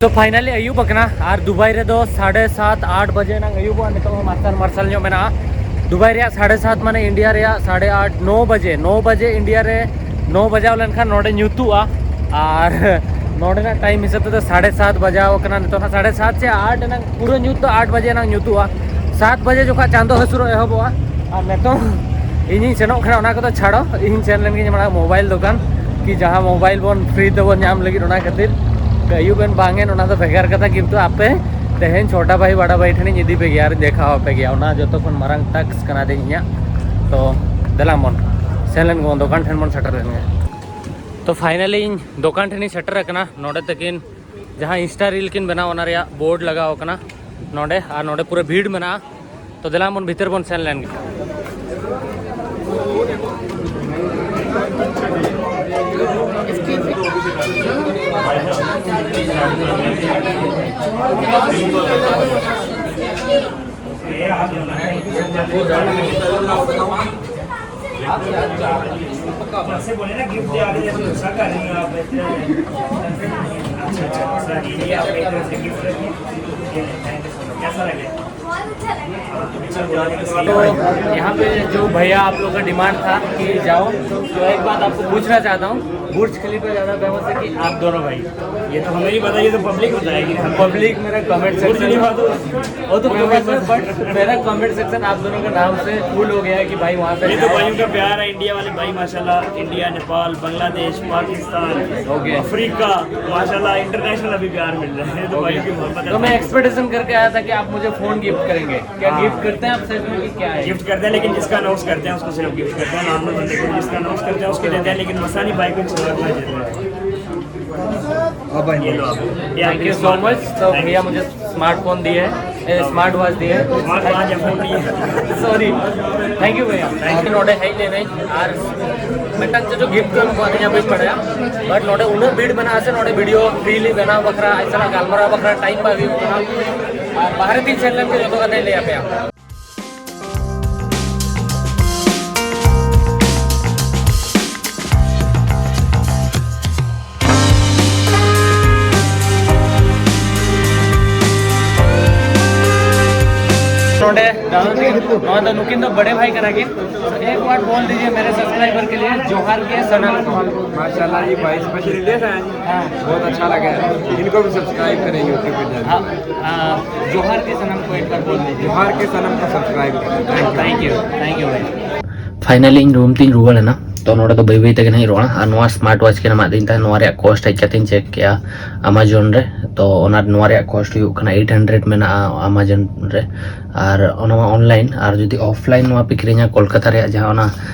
ᱛᱚ, finally ᱟᱹᱭᱩᱵ ᱟᱠᱟᱱᱟ ᱟᱨ ᱫᱩᱵᱟᱭ ᱨᱮᱫᱚ ᱥᱟᱲᱮ ᱥᱟᱛ, ᱟᱴ ᱵᱟᱡᱮ ᱱᱟᱝ ᱟᱹᱭᱩᱵᱚᱜᱼᱟ᱾ ᱱᱤᱛᱚᱜ ᱦᱚᱸ ᱢᱟᱨᱥᱟᱞ ᱢᱟᱨᱥᱟᱞ ᱧᱚᱜ ᱢᱮᱱᱟᱜᱼᱟ᱾ ᱫᱩᱵᱟᱭ ᱨᱮᱭᱟᱜ ᱥᱟᱲᱮ ᱥᱟᱛ ᱢᱟᱱᱮ ᱤᱱᱰᱤᱭᱟ ᱨᱮᱭᱟᱜ ᱥᱟᱲᱮ ᱟᱴ, ᱱᱚ ᱵᱟᱡᱮ, ᱱᱚ ᱵᱟᱡᱮ ᱤᱱᱰᱤᱭᱟ ᱨᱮ ᱱᱚ ᱵᱟᱡᱟᱣ ᱞᱮᱱᱠᱷᱟᱱ ᱱᱚᱰᱮ ᱧᱩᱛᱩᱜᱼᱟ᱾ ᱟᱨ ᱱᱚᱰᱮᱱᱟᱜ ᱴᱟᱭᱤᱢ ᱦᱤᱥᱟᱹᱵ ᱛᱮᱫᱚ ᱥᱟᱲᱮ ᱥᱟᱛ ᱵᱟᱡᱟᱣ ᱟᱠᱟᱱᱟ᱾ ᱱᱤᱛᱚᱜ ᱦᱟᱸᱜ ᱥᱟᱲᱮ ᱥᱟᱛ ᱥᱮ ᱟᱴ ᱮᱱᱟᱝ, ᱯᱩᱨᱟᱹ ᱧᱩᱛ ᱫᱚ ᱟᱴ ᱵᱟᱡᱮ ᱮᱱᱟᱝ ᱧᱩᱛᱩᱜᱼᱟ᱾ ᱥᱟᱛ ᱵᱟᱡᱮ ᱡᱚᱠᱷᱚᱱ ᱪᱟᱸᱫᱚ ᱦᱟᱹᱥᱩᱨᱚᱜ ᱮᱦᱚᱵᱚᱜᱼᱟ᱾ ᱟᱨ ᱱᱤᱛᱚᱝ ᱤᱧᱤᱧ ᱥᱮᱱᱚᱜ ᱠᱟᱱᱟ, ᱚᱱᱟ ᱠᱚᱫᱚ ᱪᱷᱟᱲᱚ, ᱤᱧ ᱥᱮᱱ ᱞᱮᱱ ᱜᱤᱧ ᱢᱟᱲᱟᱝ ᱢᱳᱵᱟᱭᱤᱞ ᱫᱚᱠᱟᱱ, ᱠᱤ ᱡᱟᱦᱟᱸ ᱢᱳᱵᱟᱭᱤᱞ ᱵᱚᱱ ᱯᱷᱨᱤ ᱛᱮᱵᱚᱱ ᱧᱟᱢ ᱞᱟᱹᱜᱤᱫ, ᱚᱱᱟ ᱠᱷᱟᱹᱛᱤᱨ᱾ ᱟᱹᱭᱩᱵ ᱮᱱ ᱵᱟᱝ ᱮᱱ, ᱚᱱᱟ ᱫᱚ ᱵᱷᱮᱜᱟᱨ ᱠᱟᱛᱷᱟ, ᱠᱤᱱᱛᱩ ᱟᱯᱮ ᱛᱮᱦᱮᱧ ᱪᱷᱳᱴᱟ ᱵᱷᱟᱭ ᱵᱟᱲᱟ ᱵᱷᱟᱭ ᱴᱷᱮᱱᱤᱧ ᱤᱫᱤ ᱯᱮ ᱜᱮᱭᱟ ᱟᱨᱤᱧ ᱫᱮᱠᱷᱟᱣ ᱟᱯᱮ ᱜᱮᱭᱟ, ᱚᱱᱟ ᱡᱚᱛᱚ ᱠᱷᱚᱱ ᱢᱟᱨᱟᱝ ᱴᱟᱥᱠ ᱠᱟᱱᱟ ᱛᱮᱦᱮᱧ ᱤᱧᱟᱹᱜ᱾ ᱛᱚ ᱫᱮᱞᱟ ᱵᱚᱱ ᱥᱮᱱ ᱞᱮᱱ ᱜᱮ, ᱫᱚᱠᱟᱱ ᱴᱷᱮᱱ ᱵᱚᱱ ᱥᱮᱴᱮᱨ ᱞᱮᱱ ᱜᱮ᱾ ᱛᱚ ᱯᱷᱟᱭᱱᱟᱞᱤ ᱤᱧ ᱫᱚᱠᱟᱱ ᱴᱷᱮᱱᱤᱧ ᱥᱮᱴᱮᱨ ᱟᱠᱟᱱᱟ᱾ ᱱᱚᱰᱮ ᱛᱟᱹᱠᱤᱱ ᱡᱟᱦᱟᱸ ᱤᱱᱥᱴᱟ ᱨᱤᱞ ᱠᱤᱱ ᱵᱮᱱᱟᱣ, ᱚᱱᱟ ᱨᱮᱭᱟᱜ ᱵᱳᱨᱰ ᱞᱟᱜᱟᱣ ᱟᱠᱟᱱᱟ ᱱᱚᱰᱮ, ᱟᱨ ᱱᱚᱰᱮ ᱯᱩᱨᱟᱹ ᱵᱷᱤᱲ ᱢᱮᱱᱟᱜᱼᱟ᱾ ᱛᱚ ᱫᱮᱞᱟ ᱵᱚᱱ ᱵᱷᱤᱛᱤᱨ ᱵᱚᱱ ᱥᱮᱱ ᱞᱮᱱ ᱜᱮ᱾ ऐसे बोले ना, गिफ्ट दे आगे, जैसे गुस्सा कर रही हो आप, ऐसे। अच्छा, अच्छा, सर, ये आप एक तरह से गिफ्ट रखिए। ये ले, thank you so much। कैसा लगे? तो यहाँ पे जो भैया आप लोग का डिमांड था कि जाओ, तो एक बात आपको पूछना चाहता हूँ, बुर्ज खलीफा ज़्यादा फेमस है कि आप दोनों भाई? ये तो हमें नहीं पता, ये तो पब्लिक बताएगी ना। पब्लिक मेरा कमेंट बुर्ज सेक्शन, खलीफा तो वो तो वो तो फेमस है, बट मेरा कमेंट सेक्शन आप दोनों के नाम से फुल हो गया है कि भाई वहाँ पे ये तो जाओ। भाइयों का प्यार है, इंडिया वाले भाई माशाल्लाह, India, Nepal, Bangladesh, Pakistan, okay. Africa, माशाल्लाह इंटरनेशनल अभी प्यार मिल रहा है। ये तो ओके। भाइयों की मोहब्बत है। तो मैं एक्सपेक्टेशन करके आया था कि आप मुझे फोन गिफ्ट करेंगे। क्या हाँ। गिफ्ट करते हैं आप सच में कि क्या है? गिफ्ट करते हैं, लेकिन जिसका अनाउंस करते हैं उसको सिर्फ गिफ्ट करते हैं। नॉर्मल बंदे को जिसका अनाउंस करते हैं उसको देते हैं, लेकिन मसानी भाई को छोड़ना देते हैं। अब भाई ये लो आप, ये थैंक आपके यू सो स्मार्ट मच। तो थैंक यू भैया सो मुझे मच। स्मार्टफोन दिए हैं, ए, स्मार्ट वॉच दिए हैं। स्मार्ट वॉच या फोन नहीं है। सॉरी, थैंक यू भैया। Thank you. ᱱᱚᱰᱮ ᱦᱮᱡ ᱞᱮᱱᱟᱹᱧ ᱟᱨ ᱢᱤᱫᱴᱟᱝ ᱪᱮᱫ ᱪᱚ ᱜᱤᱯᱷᱴ ᱠᱚ ᱮᱢ ᱠᱟᱣᱫᱤᱧᱟ, ᱵᱟᱹᱧ ᱵᱟᱲᱟᱭᱟ, ᱵᱟᱴ ᱱᱚᱰᱮ ᱩᱱᱟᱹᱜ ᱵᱷᱤᱲ ᱢᱮᱱᱟᱜᱼᱟ ᱥᱮ ᱱᱚᱰᱮ ᱵᱷᱤᱰᱤᱭᱳ ᱯᱷᱨᱤᱞᱤ ᱵᱮᱱᱟᱣ ᱵᱟᱠᱷᱨᱟ, ᱟᱡ ᱥᱟᱞᱟᱜ ᱜᱟᱞᱢᱟᱨᱟᱣ ᱵᱟᱠᱷᱨᱟ ᱴᱟᱭᱤᱢ ᱵᱟᱭ ᱦᱩᱭᱩᱜ ᱠᱟᱱᱟ᱾ ᱟᱨ ᱵᱟᱦᱨᱮ ᱛᱤᱧ ᱥᱮᱱ ᱞᱮᱱᱠᱷᱟᱱ ᱡᱚᱛᱚ ᱠᱟᱛᱷᱟᱧ ᱞᱟᱹᱭ ᱟᱯᱮᱭᱟ᱾ ᱱᱚᱰᱮ ᱫᱟᱫᱟ ᱛᱟᱹᱠᱤᱱ, ᱱᱚᱣᱟ ᱫᱚ, ᱱᱩᱠᱤᱱ ᱫᱚ ᱵᱟᱲᱮ ᱵᱷᱟᱭ ᱠᱟᱱᱟ ᱠᱤᱱ᱾ ᱮᱠ ᱵᱟᱨ ᱵᱚᱞ ᱫᱤᱡᱤᱭᱮ ᱢᱮᱨᱮ ᱥᱟᱵᱥᱠᱨᱟᱭᱵᱟᱨ ᱠᱮ ᱞᱤᱭᱮ ᱡᱚᱦᱟᱨ ᱜᱮ ᱥᱟᱱᱟᱢ ᱠᱚ᱾ माशाल्लाह, ये भाई स्पेशल इंडिया से आए हैं। हाँ। बहुत अच्छा लगा है। इनको भी सब्सक्राइब करें यूट्यूब पे जाके। हाँ, हाँ, जोहार के सनम को एक बार बोल दीजिए। जोहार के सनम को सब्सक्राइब करें। Thank you. Thank you, thank you भाई। Finally ᱤᱧ ᱨᱩᱢ ᱛᱤᱧ ᱨᱩᱣᱟᱹᱲ ᱮᱱᱟ᱾ ᱛᱚ ᱱᱚᱰᱮ ᱫᱚ ᱵᱟᱹᱭ ᱵᱟᱹᱭ ᱛᱮᱜᱮ ᱱᱟᱦᱟᱜ ᱤᱧ ᱨᱚᱲᱟ᱾ ᱟᱨ ᱱᱚᱣᱟ ᱥᱢᱟᱨᱴ ᱣᱟᱪ ᱜᱮ ᱮᱢᱟᱫᱤᱧ ᱛᱟᱦᱮᱸᱫ, ᱱᱚᱣᱟ ᱨᱮᱭᱟᱜ ᱠᱚᱥᱴ ᱦᱮᱡ ᱠᱟᱛᱮᱧ ᱪᱮᱠ ᱠᱮᱜᱼᱟ ᱟᱢᱟᱡᱚᱱ ᱨᱮ᱾ ᱛᱚ ᱚᱱᱟ ᱱᱚᱣᱟ ᱨᱮᱭᱟᱜ ᱠᱚᱥᱴ ᱦᱩᱭᱩᱜ ᱠᱟᱱᱟ eight hundred ᱢᱮᱱᱟᱜᱼᱟ ᱟᱢᱟᱡᱚᱱ ᱨᱮ᱾ ᱟᱨ ᱚᱱᱟ ᱢᱟ ᱚᱱᱞᱟᱭᱤᱱ, ᱟᱨ ᱡᱩᱫᱤ ᱚᱯᱷᱞᱟᱭᱤᱱ ᱱᱚᱣᱟ ᱯᱮ ᱠᱤᱨᱤᱧᱟ ᱠᱳᱞᱠᱟᱛᱟ ᱨᱮᱭᱟᱜ ᱡᱟᱦᱟᱸ ᱚᱱᱟ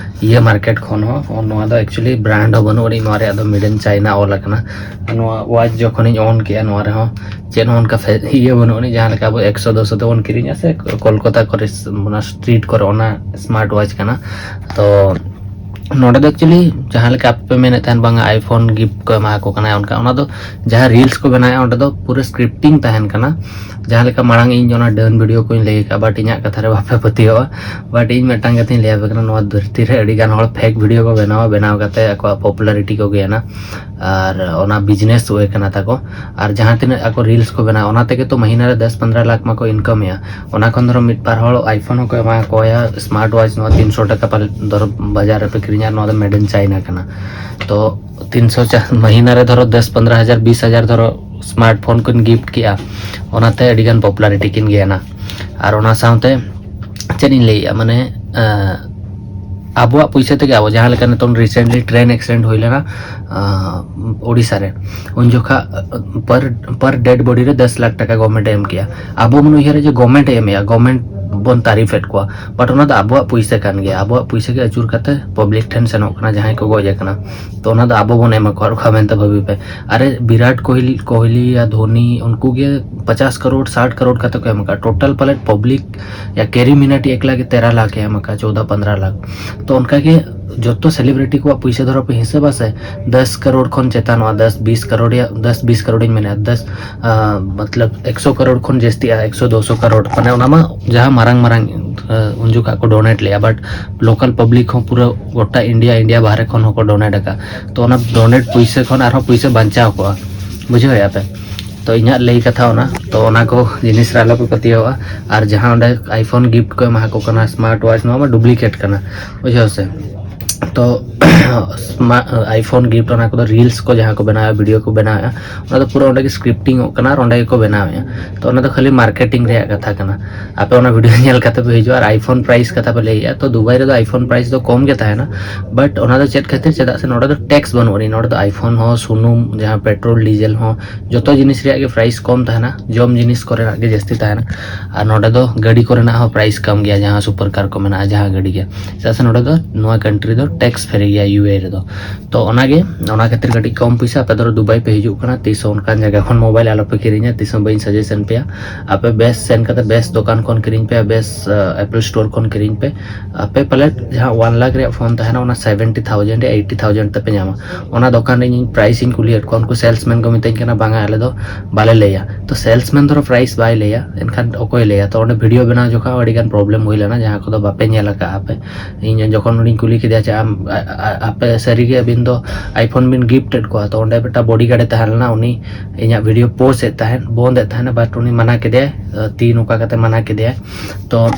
ᱤᱭᱟᱹ ᱢᱟᱨᱠᱮᱴ ᱠᱷᱚᱱ ᱦᱚᱸ, ᱱᱚᱣᱟ ᱫᱚ ᱮᱠᱪᱩᱭᱮᱞᱤ ᱵᱨᱟᱱᱰ ᱦᱚᱸ ᱵᱟᱹᱱᱩᱜ ᱟᱹᱱᱤᱡ, ᱱᱚᱣᱟ ᱨᱮᱭᱟᱜ ᱫᱚ ᱢᱮᱰ ᱤᱱ ᱪᱟᱭᱱᱟ ᱚᱞ ᱟᱠᱟᱱᱟ᱾ ᱱᱚᱣᱟ ᱣᱟᱪ ᱡᱚᱠᱷᱚᱱᱤᱧ ᱚᱱ ᱠᱮᱜᱼᱟ, ᱱᱚᱣᱟ ᱨᱮᱦᱚᱸ ᱪᱮᱫ ᱦᱚᱸ ᱚᱱᱠᱟ ᱯᱷᱮ- ᱤᱭᱟᱹ ᱵᱟᱹᱱᱩᱜ ᱟᱹᱱᱤᱡ, ᱡᱟᱦᱟᱸ ᱞᱮᱠᱟ ᱟᱵᱚ ᱮᱠᱥᱚ ᱫᱩᱥᱚ ᱛᱮᱵᱚᱱ ᱠᱤᱨᱤᱧᱟ ᱥᱮ ᱠᱳᱞᱠᱟᱛᱟ ᱠᱚᱨᱮ ᱚᱱᱟ ᱥᱴᱨᱤᱴ ᱠᱚᱨᱮ, ᱚᱱᱟ ᱥᱢᱟᱨᱴ ᱣᱟᱪ ᱠᱟᱱᱟ᱾ ᱛᱚ ᱱᱚᱰᱮ ᱫᱚ ᱮᱠᱪᱩᱭᱮᱞᱤ ᱡᱟᱦᱟᱸ ᱞᱮᱠᱟ ᱟᱯᱮ ᱯᱮ ᱢᱮᱱᱮᱫ ᱛᱟᱦᱮᱱ ᱵᱟᱝᱟ iPhone gift ᱠᱚ ᱮᱢᱟ ᱠᱚ ᱠᱟᱱᱟ, ᱚᱱᱠᱟ ᱚᱱᱟ ᱫᱚ ᱡᱟᱦᱟᱸ ᱨᱤᱞᱥ ᱠᱚ ᱵᱮᱱᱟᱣᱮᱫᱼᱟ ᱚᱸᱰᱮ ᱫᱚ ᱯᱩᱨᱟᱹ ᱥᱠᱨᱤᱯᱴᱤᱝ ᱛᱟᱦᱮᱱ ᱠᱟᱱᱟ᱾ ᱡᱟᱦᱟᱸ ᱞᱮᱠᱟ ᱢᱟᱲᱟᱝ ᱤᱧ ᱚᱱᱟ ᱰᱟᱹᱱ ᱵᱷᱤᱰᱤᱭᱳ ᱠᱚᱧ ᱞᱟᱹᱭ ᱟᱠᱟᱫᱼᱟ, ᱵᱟᱴ ᱤᱧᱟᱹᱜ ᱠᱟᱛᱷᱟ ᱨᱮ ᱵᱟᱯᱮ ᱯᱟᱹᱛᱭᱟᱹᱣᱟ᱾ ᱵᱟᱴ ᱤᱧ ᱢᱤᱫᱴᱟᱝ ᱠᱟᱛᱷᱟᱧ ᱞᱟᱹᱭ ᱟᱯᱮ ᱠᱟᱱᱟ, ᱱᱚᱣᱟ ᱫᱷᱟᱹᱨᱛᱤ ᱨᱮ ᱟᱹᱰᱤ ᱜᱟᱱ ᱦᱚᱲ ᱯᱷᱮᱠ ᱵᱷᱤᱰᱤᱭᱳ ᱠᱚ ᱵᱮᱱᱟᱣᱟ, ᱵᱮᱱᱟᱣ ᱠᱟᱛᱮ ᱟᱠᱚᱣᱟᱜ ᱯᱚᱯᱩᱞᱟᱨᱤᱴᱤ ᱠᱚ ᱜᱮᱭᱟᱱᱟ᱾ ᱟᱨ ᱚᱱᱟ ᱵᱤᱡᱽᱱᱮᱥ ᱦᱩᱭ ᱠᱟᱱᱟ ᱛᱟᱠᱚ᱾ ᱟᱨ ᱡᱟᱦᱟᱸ ᱛᱤᱱᱟᱹᱜ ᱟᱠᱚ ᱨᱤᱞᱥ ᱠᱚ ᱵᱮᱱᱟᱣᱟ, ᱚᱱᱟ ᱛᱮᱜᱮ ᱛᱚ ᱢᱟᱹᱦᱤᱱᱟ ᱨᱮ ᱫᱚᱥ ᱯᱚᱱᱫᱽᱨᱚ ᱞᱟᱠᱷ ᱢᱟᱠᱚ ᱤᱱᱠᱟᱢᱮᱜᱼᱟ᱾ ᱚᱱᱟ ᱠᱷᱚᱱ ᱫᱷᱚᱨᱚ ᱢᱤᱫ ᱵᱟᱨ ᱦᱚᱲ iPhone ᱦᱚᱸᱠᱚ ᱮᱢᱟ ᱠᱚᱣᱟ, ᱥᱢᱟᱨᱴ ᱣᱟᱪ ᱱᱚᱣᱟ ᱛᱤᱱᱥᱚ ᱴᱟᱠᱟ ᱯᱟᱞᱮ ᱫᱷᱚᱨᱚ ᱵᱟᱡᱟᱨ ᱨᱮᱯᱮ ᱠᱤᱨᱤᱧᱟ, ᱱᱚᱣᱟ ᱫᱚ ᱢᱮᱰ ᱤᱱ ᱪᱟᱭᱱᱟ ᱠᱟᱱᱟ᱾ ᱛᱚ ᱛᱤᱱᱥᱚ ᱪᱟ- ᱢᱟᱹᱦᱤᱱᱟ ᱨᱮ ᱫᱷᱚᱨᱚ ᱫᱚᱥ ᱯᱚᱱᱫᱽᱨᱚ ᱦᱟᱡᱟᱨ, ᱵᱤᱥ ᱦᱟᱡᱟᱨ ᱫᱷᱚᱨᱚ ᱥᱢᱟᱨᱴ ᱯᱷᱳᱱ ᱠᱤᱱ ᱜᱤᱯᱷᱴ ᱠᱮᱜᱼᱟ, ᱚᱱᱟᱛᱮ ᱟᱹᱰᱤᱜᱟᱱ ᱯᱚᱯᱩᱞᱟᱨᱤᱴᱤ ᱠᱤᱱ ᱜᱮᱭᱟᱱᱟ᱾ ᱟᱨ ᱚᱱᱟ ᱥᱟᱶᱛᱮ ᱪᱮᱫ ᱤᱧ ᱞᱟᱹᱭᱮᱜᱼᱟ, ᱢᱟᱱᱮ ᱟᱵᱚᱣᱟᱜ ᱯᱩᱭᱥᱟᱹ ᱛᱮᱜᱮ ᱟᱵᱚ, ᱡᱟᱦᱟᱸ ᱞᱮᱠᱟ ᱱᱤᱛᱚᱝ ᱨᱤᱥᱮᱱᱴᱞᱤ ᱴᱨᱮᱱ ᱮᱠᱥᱤᱰᱮᱱᱴ ᱦᱩᱭ ᱞᱮᱱᱟ ᱳᱰᱤᱥᱟ ᱨᱮ, ᱩᱱ ᱡᱚᱠᱷᱟ ᱯᱟᱨ ᱯᱟᱨ ᱰᱮᱰ ᱵᱚᱰᱤ ᱨᱮ ᱫᱚᱥ ᱞᱟᱠᱷ ᱴᱟᱠᱟ ᱜᱚᱵᱷᱢᱮᱱᱴ ᱮ ᱮᱢ ᱠᱮᱜᱼᱟ᱾ ᱟᱵᱚ ᱵᱚᱱ ᱩᱭᱦᱟᱹᱨᱟ ᱡᱮ ᱜᱚᱵᱷᱢᱮᱱᱴ ᱮ ᱮᱢᱮᱜᱼᱟ, ᱜᱚᱵᱷᱢᱮᱱᱴ ᱵᱚᱱ ᱛᱟᱹᱨᱤᱯᱷᱮᱫ ᱠᱚᱣᱟ, ᱵᱟᱴ ᱚᱱᱟ ᱫᱚ ᱟᱵᱚᱣᱟᱜ ᱯᱩᱭᱥᱟᱹ ᱠᱟᱱ ᱜᱮᱭᱟ᱾ ᱟᱵᱚᱣᱟᱜ ᱯᱩᱭᱥᱟᱹ ᱜᱮ ᱟᱹᱪᱩᱨ ᱠᱟᱛᱮ ᱯᱟᱵᱽᱞᱤᱠ ᱴᱷᱮᱱ ᱥᱮᱱᱚᱜ ᱠᱟᱱᱟ, ᱡᱟᱦᱟᱸᱭ ᱠᱚ ᱜᱚᱡ ᱟᱠᱟᱱᱟ᱾ ᱛᱚ ᱚᱱᱟ ᱫᱚ ᱟᱵᱚ ᱵᱚᱱ ᱮᱢᱟ ᱠᱚᱣᱟ ᱢᱮᱱᱛᱮ ᱵᱷᱟᱹᱵᱤ ᱯᱮ᱾ ᱟᱨᱮ ᱵᱤᱨᱟᱴ ᱠᱳᱦᱞᱤ, ᱠᱳᱦᱞᱤ ᱭᱟ ᱫᱷᱳᱱᱤ, ᱩᱱᱠᱩ ᱜᱮ ᱯᱚᱪᱟᱥ ᱠᱟᱨᱳᱲ, ᱥᱟᱴ ᱠᱟᱨᱳᱲ ᱠᱟᱛᱮ ᱠᱚ ᱮᱢ ᱟᱠᱟᱫᱼᱟ᱾ ᱴᱳᱴᱟᱞ ᱯᱟᱞᱮᱫ ᱯᱟᱵᱽᱞᱤᱠ ᱭᱟ ᱠᱮᱨᱤ ᱢᱤᱱᱟᱴᱤ ᱮᱠᱞᱟ ᱜᱮ ᱛᱮᱨᱚ ᱞᱟᱠᱷ ᱮ ᱮᱢ ᱟᱠᱟᱫᱼᱟ, ᱪᱳᱫᱟ ᱯᱚᱱᱫᱽᱨᱚ ᱞᱟᱠᱷ᱾ ᱛᱚ ᱚᱱᱠᱟ ᱜᱮ ᱡᱚᱛᱚ ᱥᱮᱞᱤᱵᱨᱤᱴᱤ ᱠᱚᱣᱟᱜ ᱯᱩᱭᱥᱟᱹ ᱫᱷᱚᱨᱚ ᱯᱮ ᱦᱤᱥᱟᱹᱵᱟ ᱥᱮ, ᱫᱚᱥ ᱠᱟᱨᱳᱲ ᱠᱷᱚᱱ ᱪᱮᱛᱟᱱᱚᱜᱼᱟ, ᱫᱚᱥ ᱵᱤᱥ ᱠᱟᱨᱳᱲ ᱨᱮᱭᱟᱜ, ᱫᱚᱥ ᱵᱤᱥ ᱠᱟᱨᱳᱲ ᱤᱧ ᱢᱮᱱᱮᱫᱼᱟ, ᱫᱚᱥ ᱟᱸ, ᱢᱚᱛᱞᱚᱵ ᱮᱠᱥᱚ ᱠᱟᱨᱳᱲ ᱠᱷᱚᱱ ᱡᱟᱹᱥᱛᱤᱜᱼᱟ, ᱮᱠᱥᱚ ᱫᱩᱥᱚ ᱠᱟᱨᱳᱲ, ᱢᱟᱱᱮ ᱚᱱᱟ ᱢᱟ ᱡᱟᱦᱟᱸ ᱢᱟᱨᱟᱝ ᱢᱟᱨᱟᱝ ᱟᱸ, ᱩᱱ ᱡᱚᱠᱷᱟᱜ ᱠᱚ ᱰᱳᱱᱮᱴ ᱞᱮᱜᱼᱟ, ᱵᱟᱴ ᱞᱳᱠᱟᱞ ᱯᱟᱵᱽᱞᱤᱠ ᱦᱚᱸ ᱯᱩᱨᱟᱹ ᱜᱚᱴᱟ ᱤᱱᱰᱤᱭᱟ, ᱤᱱᱰᱤᱭᱟ ᱵᱟᱦᱨᱮ ᱠᱷᱚᱱ ᱦᱚᱸᱠᱚ ᱰᱳᱱᱮᱴ ᱟᱠᱟᱫ᱾ ᱛᱚ ᱚᱱᱟ ᱰᱳᱱᱮᱴ ᱯᱩᱭᱥᱟᱹ ᱠᱷᱚᱱ ᱟᱨᱦᱚᱸ ᱯᱩᱭᱥᱟᱹ ᱵᱟᱧᱪᱟᱣ ᱠᱚᱜᱼᱟ, ᱵᱩᱡᱷᱟᱹᱣᱮᱫᱼᱟ ᱯᱮ? ᱛᱚ ᱤᱧᱟᱹᱜ ᱞᱟᱹᱭ ᱠᱟᱛᱷᱟ ᱚᱱᱟ, ᱛᱚ ᱚᱱᱟ ᱠᱚ ᱡᱤᱱᱤᱥ ᱨᱮ ᱟᱞᱚ ᱯᱮ ᱯᱟᱹᱛᱭᱟᱹᱣᱟᱜᱼᱟ᱾ ᱟᱨ ᱡᱟᱦᱟᱸ ᱚᱸᱰᱮ iPhone gift ᱠᱚ ᱮᱢᱟ ᱠᱚ ᱠᱟᱱᱟ, ᱥᱢᱟᱨᱴ ᱣᱟᱪ, ᱱᱚᱣᱟ ᱢᱟ ᱰᱩᱯᱞᱤᱠᱮᱴ ᱠᱟᱱᱟ, ᱵᱩᱡᱷᱟᱹᱣ ᱥᱮ? ᱛᱚ iPhone gift, ᱚᱱᱟ ᱠᱚᱫᱚ reels ᱠᱚ ᱡᱟᱦᱟᱸ ᱠᱚ ᱵᱮᱱᱟᱣᱮᱫᱼᱟ, video ᱠᱚ ᱵᱮᱱᱟᱣᱮᱫᱼᱟ, ᱚᱱᱟ ᱫᱚ ᱯᱩᱨᱟᱹ ᱚᱸᱰᱮ ᱜᱮ scripting ᱚᱜ ᱠᱟᱱᱟ ᱟᱨ ᱚᱸᱰᱮ ᱜᱮᱠᱚ ᱵᱮᱱᱟᱣᱮᱫᱼᱟ᱾ ᱛᱚ ᱚᱱᱟ ᱫᱚ ᱠᱷᱟᱹᱞᱤ marketing ᱨᱮᱭᱟᱜ ᱠᱟᱛᱷᱟ ᱠᱟᱱᱟ᱾ ᱟᱯᱮ ᱚᱱᱟ video ᱧᱮᱞ ᱠᱟᱛᱮ ᱯᱮ ᱦᱤᱡᱩᱜᱼᱟ ᱟᱨ iPhone price ᱠᱟᱛᱷᱟ ᱯᱮ ᱞᱟᱹᱭᱮᱫᱼᱟ᱾ ᱛᱚ ᱫᱩᱵᱟᱭ ᱨᱮᱫᱚ iPhone price ᱫᱚ ᱠᱚᱢ ᱜᱮ ᱛᱟᱦᱮᱱᱟ, but ᱚᱱᱟ ᱫᱚ ᱪᱮᱫ ᱠᱷᱟᱹᱛᱤᱨ? ᱪᱮᱫᱟᱜ ᱥᱮ ᱱᱚᱰᱮ ᱫᱚ tax ᱵᱟᱹᱱᱩᱜ ᱟᱹᱱᱤᱡ᱾ ᱱᱚᱰᱮ ᱫᱚ iPhone ᱦᱚᱸ, ᱥᱩᱱᱩᱢ, ᱡᱟᱦᱟᱸ petrol, diesel ᱦᱚᱸ, ᱡᱚᱛᱚ ᱡᱤᱱᱤᱥ ᱨᱮᱭᱟᱜ ᱜᱮ price ᱠᱚᱢ ᱛᱟᱦᱮᱱᱟ, ᱡᱚᱢ ᱡᱤᱱᱤᱥ ᱠᱚᱨᱮᱱᱟᱜ ᱜᱮ ᱡᱟᱹᱥᱛᱤ ᱛᱟᱦᱮᱱᱟ᱾ ᱟᱨ ᱱᱚᱰᱮ ᱫᱚ ᱜᱟᱹᱰᱤ ᱠᱚᱨᱮᱱᱟᱜ ᱦᱚᱸ price ᱠᱚᱢ ᱜᱮᱭᱟ, ᱡᱟᱦᱟᱸ super car ᱠᱚ ᱢᱮᱱᱟᱜᱼᱟ, ᱡᱟᱦᱟᱸ ᱜᱟᱹᱰᱤ ᱜᱮ᱾ ᱪᱮᱫᱟᱜ ᱥᱮ ᱱᱚᱰᱮ ᱫᱚ, ᱱᱚᱣᱟ country ᱫᱚ tax free ᱜᱮᱭᱟ, UAE ᱨᱮᱫᱚ᱾ ᱛᱚ ᱚᱱᱟᱜᱮ, ᱚᱱᱟ ᱠᱷᱟᱹᱛᱤᱨ ᱠᱟᱹᱴᱤᱡ ᱠᱚᱢ ᱯᱚᱭᱥᱟ᱾ ᱟᱯᱮ ᱫᱚ ᱫᱩᱵᱟᱭ ᱯᱮ ᱦᱤᱡᱩᱜ ᱠᱟᱱᱟ, ᱛᱤᱥ ᱦᱚᱸ ᱚᱱᱠᱟᱱ ᱡᱟᱭᱜᱟ ᱠᱷᱚᱱ mobile ᱟᱞᱚᱯᱮ ᱠᱤᱨᱤᱧᱟ, ᱛᱤᱥ ᱦᱚᱸ ᱵᱟᱹᱧ suggestion ᱯᱮᱭᱟ᱾ ᱟᱯᱮ ᱵᱮᱥ ᱥᱮᱱ ᱠᱟᱛᱮ ᱵᱮᱥ ᱫᱚᱠᱟᱱ ᱠᱷᱚᱱ ᱠᱤᱨᱤᱧ ᱯᱮ, ᱵᱮᱥ, ᱟ, Apple Store ᱠᱷᱚᱱ ᱠᱤᱨᱤᱧ ᱯᱮ᱾ ᱟᱯᱮ ᱯᱟᱞᱮᱫ ᱡᱟᱦᱟᱸ one lakh ᱨᱮᱭᱟᱜ phone ᱛᱟᱦᱮᱱᱟ, ᱚᱱᱟ seventy thousand ᱭᱟ eighty thousand ᱛᱮᱯᱮ ᱧᱟᱢᱟ᱾ ᱚᱱᱟ ᱫᱚᱠᱟᱱ ᱨᱮ ᱤᱧ price ᱤᱧ ᱠᱩᱞᱤᱭᱮᱫ ᱠᱚᱣᱟ, ᱩᱱᱠᱩ salesman ᱠᱚ ᱢᱤᱛᱟᱹᱧ ᱠᱟᱱᱟ, "ᱵᱟᱝᱟ, ᱟᱞᱮ ᱫᱚ ᱵᱟᱞᱮ ᱞᱟᱹᱭᱟ᱾" ᱛᱚ salesman ᱫᱷᱚᱨᱚ price ᱵᱟᱭ ᱞᱟᱹᱭᱟ, ᱮᱱᱠᱷᱟᱱ ᱚᱠᱚᱭ ᱞᱟᱹᱭᱟ? ᱛᱚ ᱚᱸᱰᱮ video ᱵᱮᱱᱟᱣ ᱡᱚᱠᱷᱚᱱ ᱟᱹᱰᱤ ᱜᱟᱱ problem ᱦᱩᱭ ᱞᱮᱱᱟ, ᱡᱟᱦᱟᱸ ᱠᱚᱫᱚ ᱵᱟᱯᱮ ᱧᱮᱞ ᱟᱠᱟᱫᱼᱟ ᱯᱮ᱾ ᱤᱧ ᱡᱚᱠᱷᱚᱱ ᱩᱱᱤᱧ ᱠᱩᱞᱤ ᱠᱮᱫᱮᱭᱟ, "ᱟᱪᱪᱷᱟ, ᱟᱢ, ᱟ-, ᱟ-, ᱟᱯᱮ ᱥᱟᱹᱨᱤᱜᱮ ᱟᱹᱵᱤᱱ ᱫᱚ iPhone ᱵᱤᱱ gift ᱮᱫ ᱠᱚᱣᱟ?" ᱛᱚ ᱚᱸᱰᱮ ᱢᱤᱫᱴᱟᱝ bodyguard ᱮ ᱛᱟᱦᱮᱸ ᱞᱮᱱᱟ, ᱩᱱᱤ ᱤᱧᱟᱹᱜ video post ᱮᱫ ᱛᱟᱦᱮᱸᱫ, ᱵᱚᱱᱫ ᱮᱫ ᱛᱟᱦᱮᱸᱫ, but ᱩᱱᱤ ᱢᱟᱱᱟ ᱠᱮᱫᱮᱭᱟᱭ, ᱛᱤ ᱱᱚᱝᱠᱟ ᱠᱟᱛᱮ ᱢᱟᱱᱟ ᱠᱮᱫᱮᱭᱟᱭ᱾ ᱛᱚ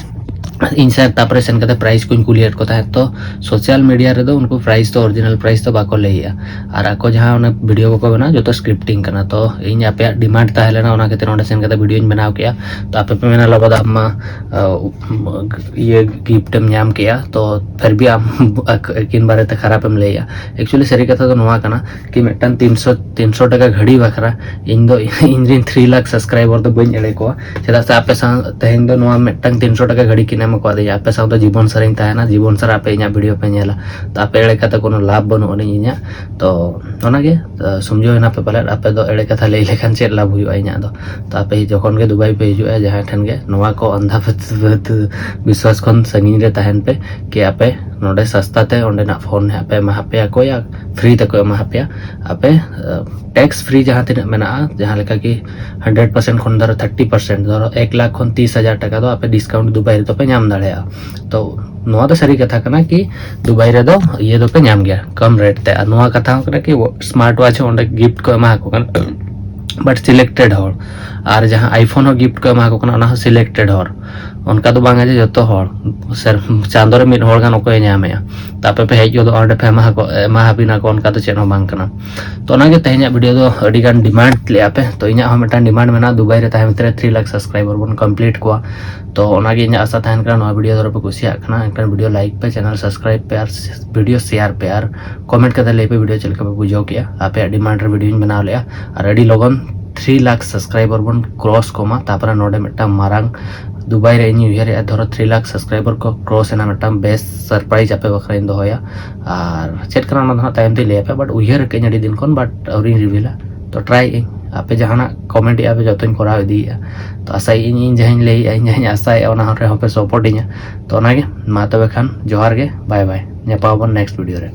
ᱤᱧ ᱥᱮ ᱛᱟᱨᱯᱚᱨᱮ ᱥᱮᱱ ᱠᱟᱛᱮ price ᱠᱚᱧ ᱠᱩᱞᱤᱭᱮᱫ ᱠᱚ ᱛᱟᱦᱮᱸᱫ᱾ ᱛᱚ social media ᱨᱮᱫᱚ ᱩᱱᱠᱩ price ᱫᱚ, original price ᱫᱚ ᱵᱟᱠᱚ ᱞᱟᱹᱭᱮᱜᱼᱟ, ᱟᱨ ᱟᱠᱚ ᱡᱟᱦᱟᱸ ᱚᱱᱟ video ᱠᱚᱠᱚ ᱵᱮᱱᱟᱣᱟ, ᱡᱚᱛᱚ scripting ᱠᱟᱱᱟ᱾ ᱛᱚ ᱤᱧ ᱟᱯᱮᱭᱟᱜ demand ᱛᱟᱦᱮᱸ ᱞᱮᱱᱟ, ᱚᱱᱟ ᱠᱷᱟᱹᱛᱤᱨ ᱚᱸᱰᱮ ᱥᱮᱱ ᱠᱟᱛᱮ videoᱧ ᱵᱮᱱᱟᱣ ᱠᱮᱜᱼᱟ᱾ ᱛᱚ ᱟᱯᱮ ᱯᱮ ᱢᱮᱱᱟ, "ᱞᱚᱵᱚ ᱫᱟ ᱟᱢ ᱢᱟ, ᱟ, ᱤᱭᱟᱹ gift ᱮᱢ ᱧᱟᱢ ᱠᱮᱜᱼᱟ, ᱛᱚ ᱯᱷᱤᱨ ᱵᱷᱤ ᱟᱢ ᱟᱹᱠᱤᱱ ᱵᱟᱨᱮᱛᱮ ᱠᱷᱟᱨᱟᱯ ᱮᱢ ᱞᱟᱹᱭᱮᱜᱼᱟ?" Actually ᱥᱟᱹᱨᱤ ᱠᱟᱛᱷᱟ ᱫᱚ ᱱᱚᱣᱟ ᱠᱟᱱᱟ ᱠᱤ ᱢᱤᱫᱴᱟᱝ ᱛᱤᱱᱥᱚ, ᱛᱤᱱᱥᱚ ᱴᱟᱠᱟ ᱜᱷᱟᱹᱲᱤ ᱵᱟᱠᱷᱨᱟ ᱤᱧ ᱫᱚ ᱤᱧ ᱨᱮᱱ three lakh subscriber ᱫᱚ ᱵᱟᱹᱧ ᱮᱲᱮ ᱠᱚᱣᱟ᱾ ᱪᱮᱫᱟᱜ ᱥᱮ ᱟᱯᱮ ᱥᱟᱶ ᱛᱮᱦᱮᱧ ᱫᱚ ᱱᱚᱣᱟ ᱢᱤᱫᱴᱟᱝ ᱛᱤᱱᱥᱚ ᱴᱟᱠᱟ ᱜᱷᱟᱹᱲᱤ ᱠᱤᱱ ᱮᱢ ᱟᱠᱟᱫᱤᱧᱟ, ᱟᱯᱮ ᱥᱟᱶ ᱫᱚ ᱡᱤᱵᱚᱱ ᱥᱟᱨᱤᱧ ᱛᱟᱦᱮᱱᱟ, ᱡᱤᱵᱚᱱ ᱥᱟᱨ ᱟᱯᱮ ᱤᱧᱟᱹᱜ video ᱯᱮ ᱧᱮᱞᱟ᱾ ᱛᱚ ᱟᱯᱮ ᱮᱲᱮ ᱠᱟᱛᱮ ᱠᱳᱱᱳ ᱞᱟᱵᱷ ᱵᱟᱹᱱᱩᱜ ᱟᱹᱱᱤᱡ ᱤᱧᱟᱹᱜ᱾ ᱛᱚ ᱚᱱᱟᱜᱮ, ᱟ, ᱥᱚᱢᱡᱷᱟᱹᱣ ᱮᱱᱟ ᱯᱮ ᱯᱟᱞᱮᱫ, ᱟᱯᱮ ᱫᱚ ᱮᱲᱮ ᱠᱟᱛᱷᱟ ᱞᱟᱹᱭ ᱞᱮᱠᱷᱟᱱ ᱪᱮᱫ ᱞᱟᱵᱷ ᱦᱩᱭᱩᱜᱼᱟ ᱤᱧᱟᱹᱜ ᱫᱚ? ᱛᱚ ᱟᱯᱮ ᱡᱚᱠᱷᱚᱱ ᱜᱮ ᱫᱩᱵᱟᱭ ᱯᱮ ᱦᱤᱡᱩᱜᱼᱟ, ᱡᱟᱦᱟᱸᱭ ᱴᱷᱮᱱ ᱜᱮ, ᱱᱚᱣᱟ ᱠᱚ ᱟᱱᱫᱷᱟ ᱯᱟᱹᱛᱭᱟᱹᱣ ᱵᱤᱥᱣᱟᱥ ᱠᱷᱚᱱ ᱥᱟᱺᱜᱤᱧ ᱨᱮ ᱛᱟᱦᱮᱱ ᱯᱮ, ᱠᱤ ᱟᱯᱮ ᱱᱚᱰᱮ ᱥᱟᱥᱛᱟ ᱛᱮ ᱚᱸᱰᱮᱱᱟᱜ phone ᱦᱟᱸᱜ ᱯᱮ ᱮᱢᱟ ᱦᱟᱯᱮᱭᱟ ᱠᱚ, ᱭᱟ free ᱛᱮᱠᱚ ᱮᱢᱟ ᱦᱟᱯᱮᱭᱟ᱾ ᱟᱯᱮ, ᱟ, tax free ᱡᱟᱦᱟᱸ ᱛᱤᱱᱟᱹᱜ ᱢᱮᱱᱟᱜᱼᱟ, ᱡᱟᱦᱟᱸ ᱞᱮᱠᱟ ᱠᱤ hundred percent ᱠᱷᱚᱱ ᱫᱷᱚᱨᱚ thirty percent, ᱫᱷᱚᱨᱚ ᱮᱠ ᱞᱟᱠᱷ ᱠᱷᱚᱱ ᱛᱤᱥ ᱦᱟᱡᱟᱨ ᱴᱟᱠᱟ ᱫᱚ ᱟᱯᱮ discount ᱫᱩᱵᱟᱭ ᱨᱮᱫᱚ ᱯᱮ ᱧᱟᱢ ᱫᱟᱲᱮᱭᱟᱜᱼᱟ᱾ ᱛᱚ ᱱᱚᱣᱟ ᱫᱚ ᱥᱟᱹᱨᱤ ᱠᱟᱛᱷᱟ ᱠᱟᱱᱟ ᱠᱤ ᱫᱩᱵᱟᱭ ᱨᱮᱫᱚ ᱤᱭᱟᱹ ᱫᱚᱯᱮ ᱧᱟᱢ ᱜᱮᱭᱟ ᱠᱚᱢ rate ᱛᱮ᱾ ᱟᱨ ᱱᱚᱣᱟ ᱠᱟᱛᱷᱟ ᱦᱚᱸ ᱠᱟᱱᱟ ᱠᱤ smart watch ᱦᱚᱸ ᱚᱸᱰᱮ gift ᱠᱚ ᱮᱢᱟ ᱠᱚ ᱠᱟᱱᱟ, but selected ᱦᱚᱲ᱾ ᱟᱨ ᱡᱟᱦᱟᱸ iPhone ᱦᱚᱸ gift ᱠᱚ ᱮᱢᱟ ᱠᱚ ᱠᱟᱱᱟ, ᱚᱱᱟ ᱦᱚᱸ selected ᱦᱚᱲ᱾ ᱚᱱᱠᱟ ᱫᱚ ᱵᱟᱝᱟ ᱡᱮ ᱡᱚᱛᱚ ᱦᱚᱲ ᱥᱮᱨ-, ᱪᱟᱸᱫᱳ ᱨᱮ ᱢᱤᱫ ᱦᱚᱲ ᱜᱟᱱ ᱚᱠᱚᱭᱮ ᱧᱟᱢᱮᱜᱼᱟ᱾ ᱛᱚ ᱟᱯᱮ ᱯᱮ ᱦᱮᱡ ᱜᱚᱫᱚᱜᱼᱟ ᱚᱸᱰᱮ ᱯᱮ ᱮᱢᱟ ᱟᱠᱚ, ᱮᱢᱟ ᱟᱹᱵᱤᱱᱟ ᱠᱚ, ᱚᱱᱠᱟ ᱫᱚ ᱪᱮᱫ ᱦᱚᱸ ᱵᱟᱝ ᱠᱟᱱᱟ᱾ ᱛᱚ ᱚᱱᱟᱜᱮ ᱛᱮᱦᱮᱧᱟᱜ ᱵᱷᱤᱰᱤᱭᱳ ᱫᱚ ᱟᱹᱰᱤ ᱜᱟᱱ ᱰᱤᱢᱟᱱᱰ ᱞᱮᱜᱼᱟ ᱯᱮ᱾ ᱛᱚ ᱤᱧᱟᱹᱜ ᱦᱚᱸ ᱢᱤᱫᱴᱟᱝ ᱰᱤᱢᱟᱱᱰ ᱢᱮᱱᱟᱜᱼᱟ, ᱫᱩᱵᱟᱭ ᱨᱮ ᱛᱟᱦᱮᱸ ᱵᱷᱤᱛᱨᱤ ᱨᱮ ᱛᱷᱨᱤ ᱞᱟᱠᱷ ᱥᱟᱵᱥᱠᱨᱟᱭᱵᱟᱨ ᱵᱚᱱ ᱠᱚᱢᱯᱞᱤᱴ ᱠᱚᱣᱟ᱾ ᱛᱚ ᱚᱱᱟᱜᱮ ᱤᱧᱟᱹᱜ ᱟᱥᱟ ᱛᱟᱦᱮᱱ ᱠᱟᱱᱟ, ᱱᱚᱣᱟ ᱵᱷᱤᱰᱤᱭᱳ ᱫᱷᱚᱨᱚ ᱯᱮ ᱠᱩᱥᱤᱭᱟᱜ ᱠᱷᱟᱱ ᱮᱱᱠᱷᱟᱱ ᱵᱷᱤᱰᱤᱭᱳ ᱞᱟᱭᱤᱠ ᱯᱮ, ᱪᱮᱱᱮᱞ ᱥᱟᱵᱥᱠᱨᱟᱭᱤᱵ ᱯᱮ ᱟᱨ ᱵᱷᱤᱰᱤᱭᱳ ᱥᱮᱭᱟᱨ ᱯᱮ ᱟᱨ ᱠᱚᱢᱮᱱᱴ ᱠᱟᱛᱮ ᱞᱟᱹᱭ ᱯᱮ ᱵᱷᱤᱰᱤᱭᱳ ᱪᱮᱫ ᱞᱮᱠᱟ ᱯᱮ ᱵᱩᱡᱷᱟᱹᱣ ᱠᱮᱜᱼᱟ᱾ ᱟᱯᱮᱭᱟᱜ ᱰᱤᱢᱟᱱᱰ ᱨᱮ ᱵᱷᱤᱰᱤᱭᱳᱧ ᱵᱮᱱᱟᱣ ᱞᱮᱜᱼᱟ ᱟᱨ ᱟᱹᱰᱤ ᱞᱚᱜᱚᱱ ᱛᱷᱨᱤ ᱞᱟᱠᱷ ᱥᱟᱵᱥᱠᱨᱟᱭᱵᱟᱨ ᱵᱚᱱ ᱠᱨᱚᱥ ᱠᱚᱢᱟ, ᱛᱟᱨᱯᱚᱨᱮ ᱱᱚᱰᱮ ᱢᱤᱫᱴᱟᱝ ᱢᱟᱨᱟᱝ ᱫᱩᱵᱟᱭ ᱨᱮ ᱤᱧ ᱩᱭᱦᱟᱹᱨᱮᱜᱼᱟ, ᱫᱷᱚᱨᱚ ᱛᱷᱨᱤ ᱞᱟᱠᱷ ᱥᱟᱵᱥᱠᱨᱟᱭᱵᱟᱨ ᱠᱚ ᱠᱨᱚᱥ ᱮᱱᱟ, ᱢᱤᱫᱴᱟᱝ ᱵᱮᱥ ᱥᱟᱨᱯᱨᱟᱭᱤᱡᱽ ᱟᱯᱮ ᱵᱟᱠᱷᱨᱟᱧ ᱫᱚᱦᱚᱭᱟ᱾ ᱟᱨ ᱪᱮᱫ ᱠᱟᱱᱟ ᱚᱱᱟ ᱫᱚ ᱦᱟᱸᱜ ᱛᱟᱭᱚᱢ ᱛᱮᱧ ᱞᱟᱹᱭ ᱟᱯᱮᱭᱟ, ᱵᱟᱴ ᱩᱭᱦᱟᱹᱨ ᱟᱠᱟᱫᱟᱹᱧ ᱟᱹᱰᱤ ᱫᱤᱱ ᱠᱷᱚᱱ, ᱵᱟᱴ ᱟᱹᱣᱨᱤᱧ ᱨᱤᱵᱷᱤᱞᱟ᱾ ᱛᱚ ᱴᱨᱟᱭ ᱟᱹᱧ, ᱟᱯᱮ ᱡᱟᱦᱟᱱᱟᱜ ᱠᱚᱢᱮᱱᱴ ᱮᱜᱼᱟ ᱯᱮ ᱡᱚᱛᱚᱧ ᱠᱚᱨᱟᱣ ᱤᱫᱤᱭᱮᱜᱼᱟ᱾ ᱛᱚ ᱟᱥᱟᱭᱮᱜᱼᱟᱹᱧ ᱤᱧ ᱡᱟᱦᱟᱸᱧ ᱞᱟᱹᱭᱮᱜᱼᱟ, ᱤᱧ ᱡᱟᱦᱟᱸᱧ ᱟᱥᱟᱭᱮᱜᱼᱟ ᱚᱱᱟ ᱨᱮᱦᱚᱸ ᱯᱮ ᱥᱟᱯᱳᱨᱴ ᱤᱧᱟ᱾ ᱛᱚ ᱚᱱᱟᱜᱮ, ᱢᱟ ᱛᱚᱵᱮ ᱠᱷᱟᱱ ᱡᱚᱦᱟᱨ ᱜᱮ, ᱵᱟᱭ ᱵᱟᱭ, ᱧᱟᱯᱟᱢ ᱟᱵᱚᱱ ᱱᱮᱠᱥᱴ ᱵᱷᱤᱰᱤᱭᱳ ᱨᱮ᱾